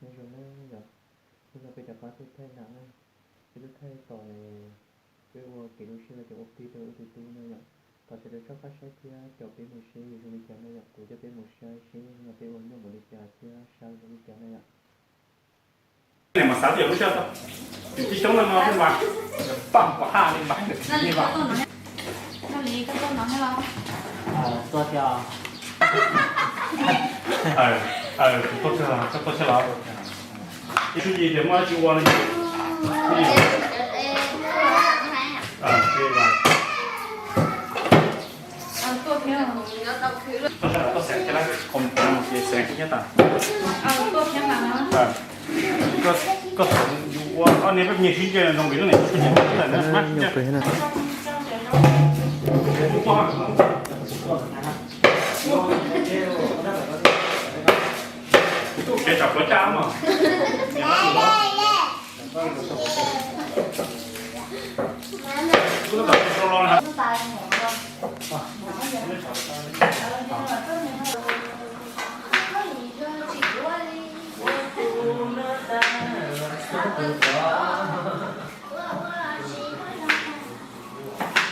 Nyob zoo na yom, hnub no peb rov qab tuaj thaij na, peb tuaj thaij tos peb ua kev lub sij hawm ces ua plig rau wb tus tub na yom. Thov sawv daws txhob qab saib thiab caum peb mus seb yuav zoo li cas na yom. Kuv coj peb mus saib seb hnub no peb ua nyuaj npaum li cas thiab sab zoo li cas na yom. Mas xav tias lub sij hawm twb coob no no mas paj pom haj li mas li mas. Tuaj thiab. Tuaj thiab los. Ib tug yim tias muaj dab tsi ua no. Koj xeem thiab, koj xeem thiab tas. Koj xeem yus ua ob niag peb me nyuam sib ntsib zoo vim lub niam tub tsis ntag. Tsev tsam puav caj mas.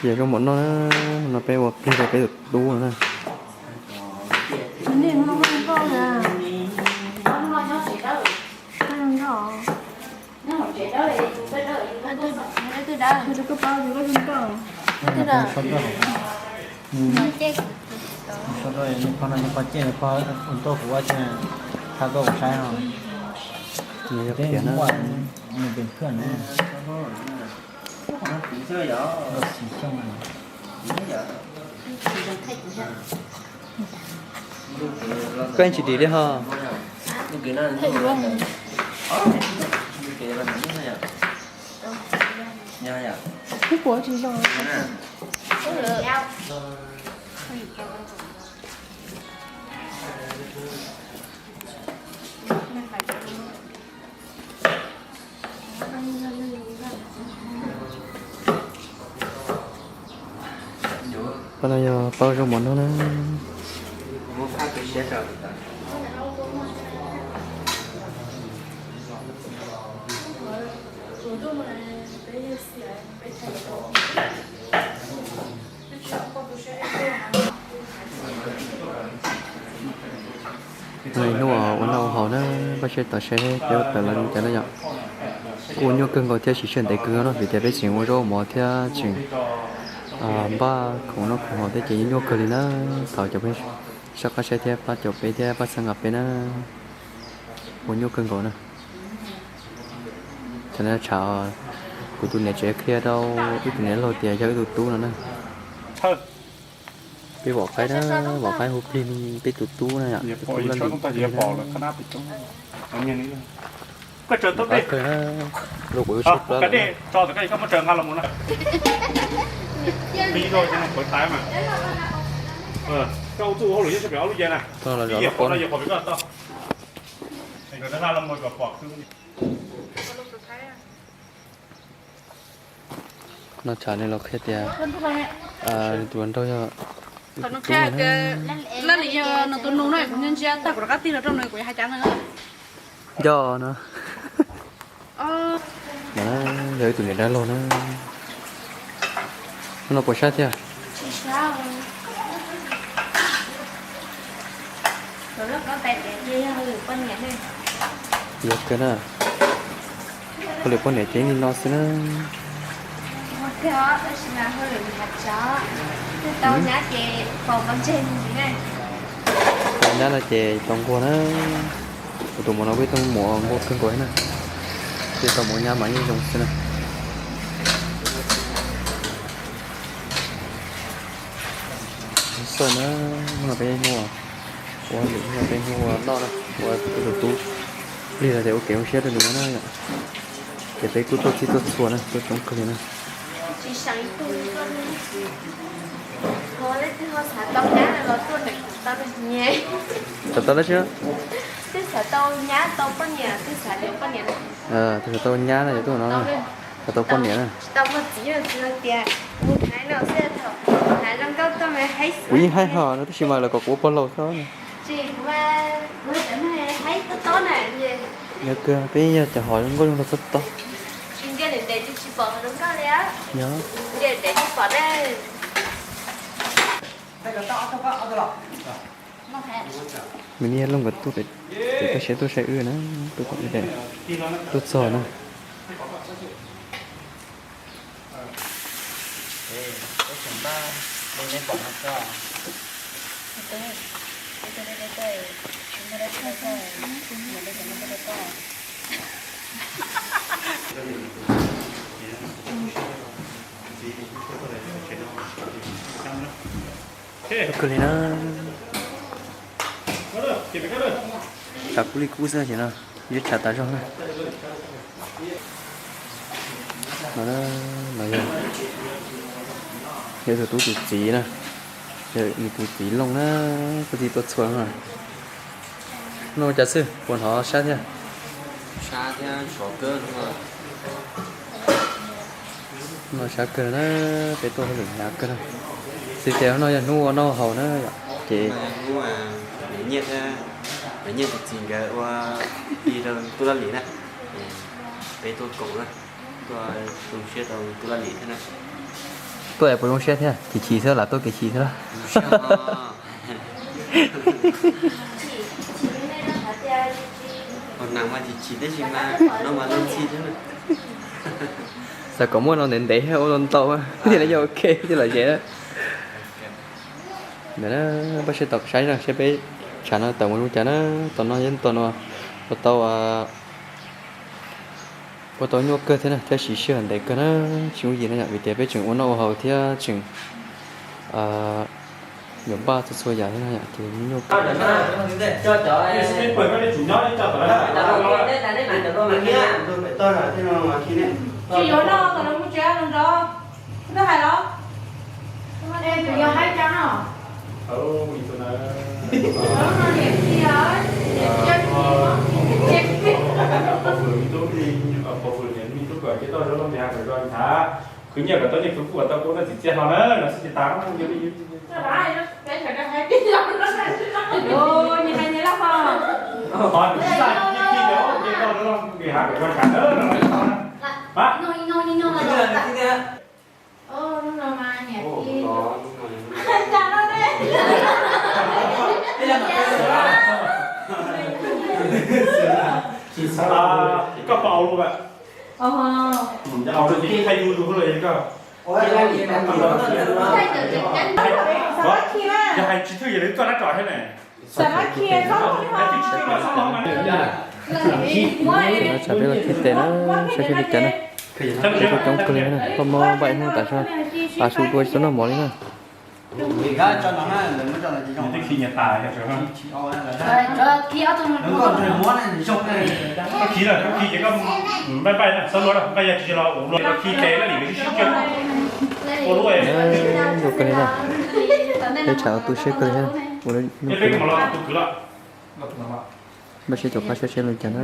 Ces zoo mom no na, no peb ua plig rau peb tus tub no na. Pog no yog pog ciaj, pog ua nrauj kuv ua tiag, tha koj ua saib no. Nws yog khiav na. Nws pem phwj na. Koj yeej tsis dim li ho. Kuv tsis zoo. Pab no yog pab zoo mov noj na. Hnub ua noj ua haus na, pab saib tom saib peb ua tawm los li cas na yom. Kuj nyuaj kawg nkaus thiab siv sij hawm ntev kawg no vim tias peb tseem ua zaub mov thiab tseem npaj khoom noj khoom haus thiab ces nyuaj kawg li na. Thov caum peb soj qab saib thiab pab caum peb thiab pab txhawb nqa peb na. Ua nyuaj kawg nkaus na. Tshav kuv tus niam tsev qhia rau wb tus niam laug tias yog wb tus tub no na. Peb vom qaib na, vom qaib hu plig peb tus tub na yom, tus tub laj lim plig na. Koj tsaws tau dej, koj tsaws tau dej tso, koj muab tsaws nqa los mus na. Peb ib zaug cov no pawv taiv mas. Koj ua txuj ua hauj lwm nyob sab pem ob lub ce na. Ib yam qhov no yog qhov pem koj tau. No tshav nws los qhia tias nws tus hluas nraug yog tus tub no na. Laj lim yog nws tus nus na, kuv ntsia ntsia tag kuv rov qab tig los rau nws kuv yuav hais cas no. Nco no. Yog ib tus niam dab laug na. No puas saib thiab? Yog kawg na. Hauj lwm poj niam ces li no xwb na. Tau nyab no ces tau nquag na. Kuv tus muam no peb tau muam nquag kawg nkaus na. Ces tau muam nyab mas yeej zoo xwb na. Xauj na, hnub no peb hnub ua, ua lwm hnub no peb hnub ua noj na, ua tus tub plig los tias ua kev zoo siab rau nws no na yom. Ces peb kuj tuaj txhij tuaj txhua na, tuaj coob kawg li na. Xav tau dab tsi? Twb xav tau nyab na, yuav tuaj no, xav tau poj niam na. Kuv yeej haib hos no tab sis mas lawv kom kuv ua pog laus xwb. Yog kawg peb yog cov hov zoo nkauj zoo nraug txog tod. Yog. Nws niaj looj nkawd tuaj pem, pem toj siab tuaj saib wb na, tuaj kom wb tuaj txog na. Kawg li na. Tshav kub li kub xwb ces no, yeej tshav tas zog na. No, no yog, yog tus tub tus txiv na, yog nws tus txiv Looj na, koj txiv tuaj txhua no. Noj cas xwb, puas hnov sab thiab? Sab thiab sov kawg. Noj sab kawg na, peb tuaj hauj lwm hnyav kawg na. Xwb ces no yog hnub ua noj haus na, ces nyiaj, nyiaj tus txiv nkawd ua ti rau Tub Laj Lim na, peb tuaj koom na, tuaj zoo siab rau Tub Laj Lim thiab na. Tuaj es puas zoo siab thiab? Chim chim xwb, lam tuaj kev chim xwb. Xav kom muaj no ntev ntev thiab ua ntau ntau thiaj li yog ok thiaj los ze na. Ntawd na, pab seb tom saib no seb peb tshav no tawm mus zoo cas na. Tom no yeej tom no ua tau, ua tau nyuaj kawg thiab na, thiab siv sij hawm ntev kawg na, tsis yooj yim na yom, vim tias peb tseem ua noj ua haus thiab tseem yuav npaj txhua txhua yam thiab no yom, ces nyuaj kawg. Tsis yuav no tom no mus tsev no nrov, koj twb hais los. Tus yog haib cas no? Niam txiv, niam txiv, khwv nyiaj kom tau nyiaj khwv kub kom tau kub no txiv txiaj hlo na, no xwb tsis tas. Koj pom au lus, au lus ces ib qhai yus zus lawm koj. Yog hais tsis twg yog lawv tuaj dab tso thiab ne. Tsam peb los khi tes na, saib seb li cas na. Peb kuj coob kawg li na, koj muab npaj ib hnub tas zog, av su dua tsis tau noj mov li na. Khi lawm, khi ces koj npaj npaj na, xab luaj, npaj yog tsis los ua luaj, khi tes laj lim sib sib ua luaj. Zoo kawg li na, peb tshav tu siab kawg li thiab. Peb mam los tus kwv los. Npaj seb tom qab saib seb li cas na.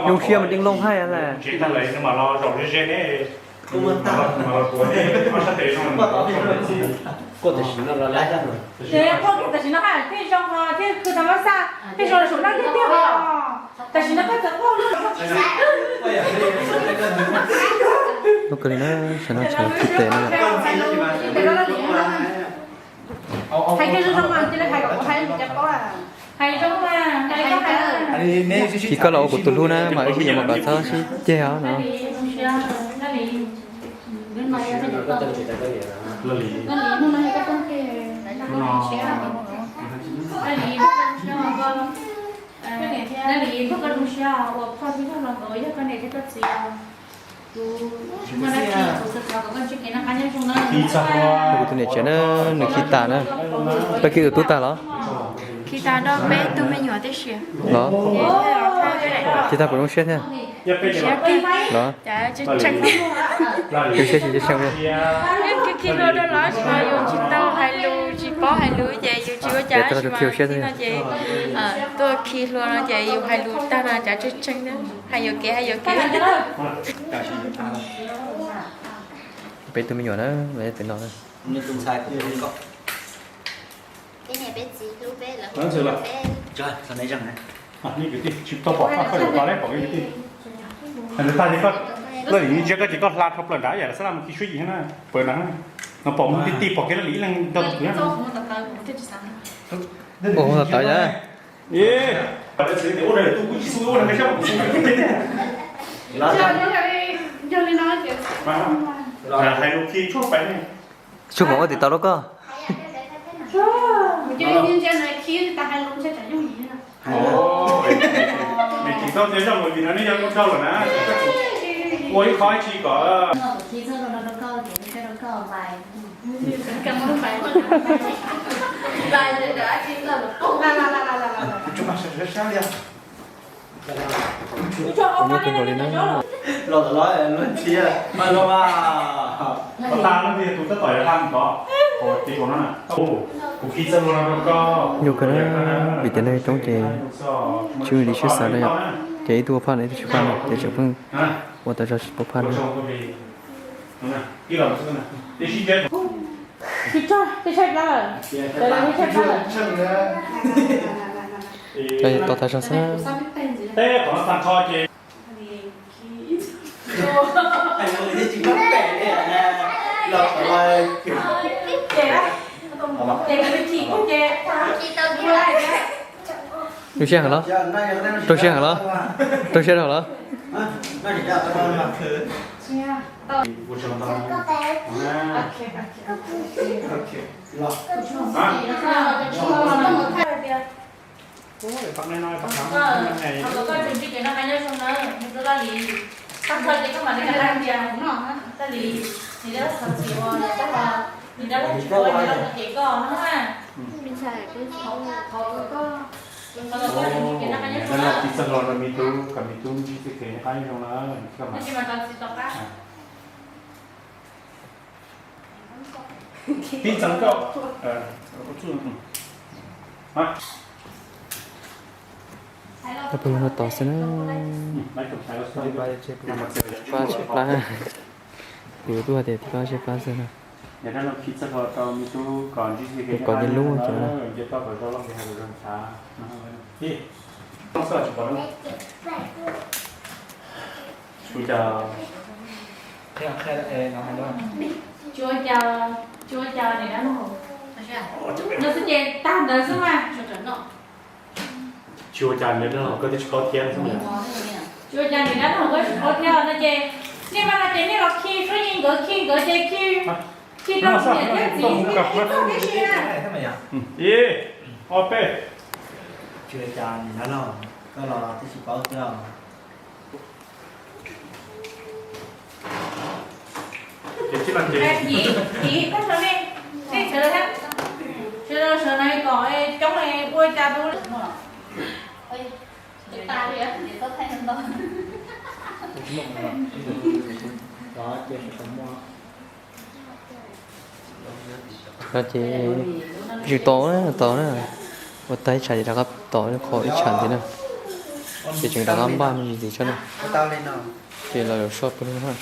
Zoo siab mas Deej Looj hais lawm. Kuj tam sim no los lawm, ces kuj tam sim no hais thiaj zoo, thiaj khwv tau mab xaj, thiaj zoo saum nab tiag tiag os. Tam sim no koj txawm quaj. Zoo kawg li na, sawv daws tshav khi tes na. Hais kiag zoo zoo mas cia li hais kom kuv hais mus cas paub. Hais zoo mas, hais zoo mas. Khi koj los ua kuv tus hlub na mas wb sib yuav mas kom txhob sib ceg os no. Kuv tus niam tsev na, nws khi tas na. Koj khi tus tub tag los? Khi tas rau peb tug me nyuam tib si. Los? Khi tag puas zoo siab thiab? Los? Zoo siab tsis zoo siab. Khi hlua rau lawv mas yus tsis tau hais lus, tsis paub hais lus ces yus tsis ua cas, tsis khi hlua no ces tuaj khi hlua no ces yus hais lus tag no cas tseeb tseeb, hais yuam kev hais yuam kev. Peb tug me nyuam na, peb no. Peb niam peb txiv hlub peb, lawv hlub peb. Nej kwv tij tsis tau pom koj, koj yuav tau lawm pom kwv tij. Nws tag ces koj, laj lim ntsia koj ces koj hla rho plaws nrad yam lawv xab laj mus khi suab yim na, pawv nrad no pom mus ti ti pom kev laj lim ib leeg nrog tus na. Ua tawv yam. Hais lus khi tshuaj pais ne. Tshuaj kom ua tim tau rau koj. Nws tsis tau tias zoj mus vim no nej yog ua nraug lawm na, ua ib qho ib tsi kom. Kuv nyuaj kawg nkaus li na. Los los los thiab, los mas. Ua tas no ces tus tab tom yuav hla mus tod, hauv tsev kaum no na. Kuv khi txoj hlua no rau koj. Nyuaj kawg na, vim tias neeg coob ces tsis muaj li siab xav rau yom. Ces ib tug ua phaj no ib tug tsis phaj no ces tseem pheej ua tau zog tsis tau phaj no. Tsis tshaj, tsis tshaj plab lawm. Tsis tshaj plab lawm. Tos tas zog xwb. Rau siab heev los? Rau siab heev los? Rau siab dhau los? Txog los rau me tub kom me tub ntsib txoj kev noj qab nyob zoo na. Tib txeev koj. Tab pug no tos xwb na. Tsis pab tsis plab. Kuv twb hais tias tsis pab tsis plab xwb na. Kom nce lub ces no. Tsis ua cas, tsis ua cas niam dab laug. No xwb ces tag ntawd xwb mas. Tsis ua cas niam dab laug koj twb tsis paub thiab xwb. Tsis ua cas niam dab laug koj tsis paub thiab no ces nej mas no ces nej los khi suab yeej nkawd khi nkawd ces khi, khi rau niam thiab txiv ib tug tib si na. Ib, ob, peb. Tsis ua cas niam dab laug, koj los twb tsis paub thiab. Ces sawv daws, sawv daws no kom coob ua cas tu. No ces tsis tos na, tos na, ua tag ib tsam ces rov qab tos qhov ib tsam ntxiv na, ces tseem rov qab npaj me ntsis tso na, ces los yuav soj pw na.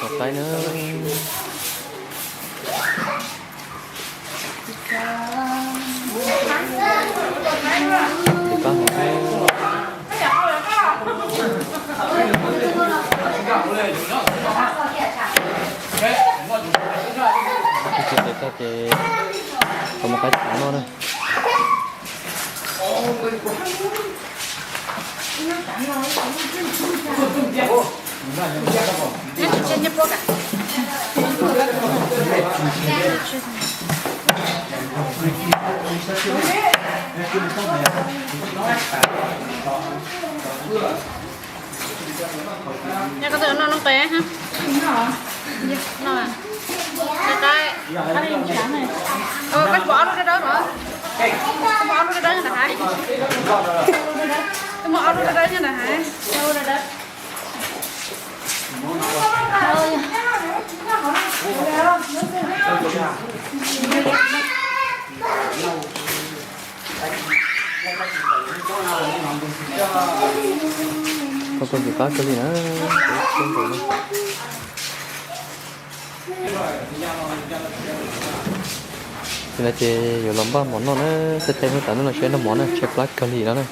Tom qaib na. Tis pab hov thiab. Ib txhia tes tag ces tau mus qaib tshav noj na. Nyob koj twb noj noob qes, noj, noj, koj pom ob lub dawb dawb no, koj pom ob lub dawb dawb nyob ntawm hais, koj muaj ob lub dawb dawb nyob ntawm hais. Noj koj ntxim qab kawg li na. Ces no ces yuav los npaj mov noj na, tej thaij hnub tas hnub no seb noj mov na, tshaib plab kawg li no na.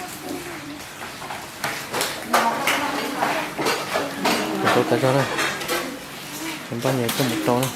Tau tas zog na, npaj nyias coj mus rau na.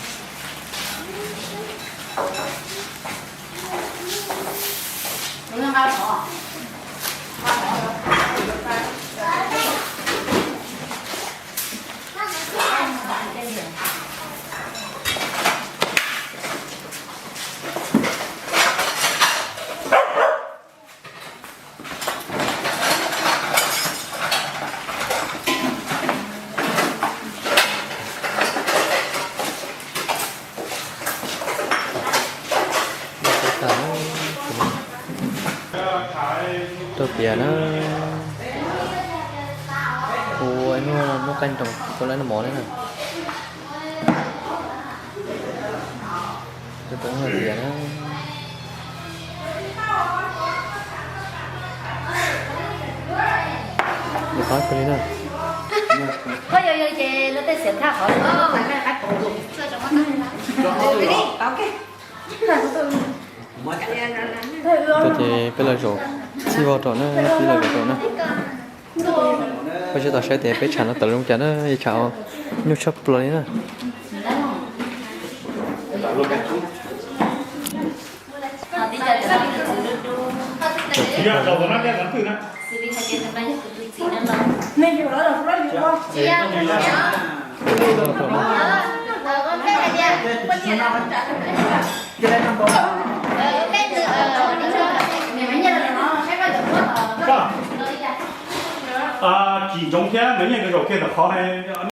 Rau tias na, ua ib hnub muab qaij nroos rau lawv noj mov li na. Rau tias na. Ntxim qab kawg li na. Koj yog yog ces luag tej xiam thaj qhov. Ces peb los zaum txhij vog rau na, peb los zaum rau na. Koj sib tau saib tias peb tsham no tawm zoo cas na, yeej tsham nyuaj tshaj plaws li na. Tsim ntsoov thiab, nkawd yeej zaum kiag ntawm qhov.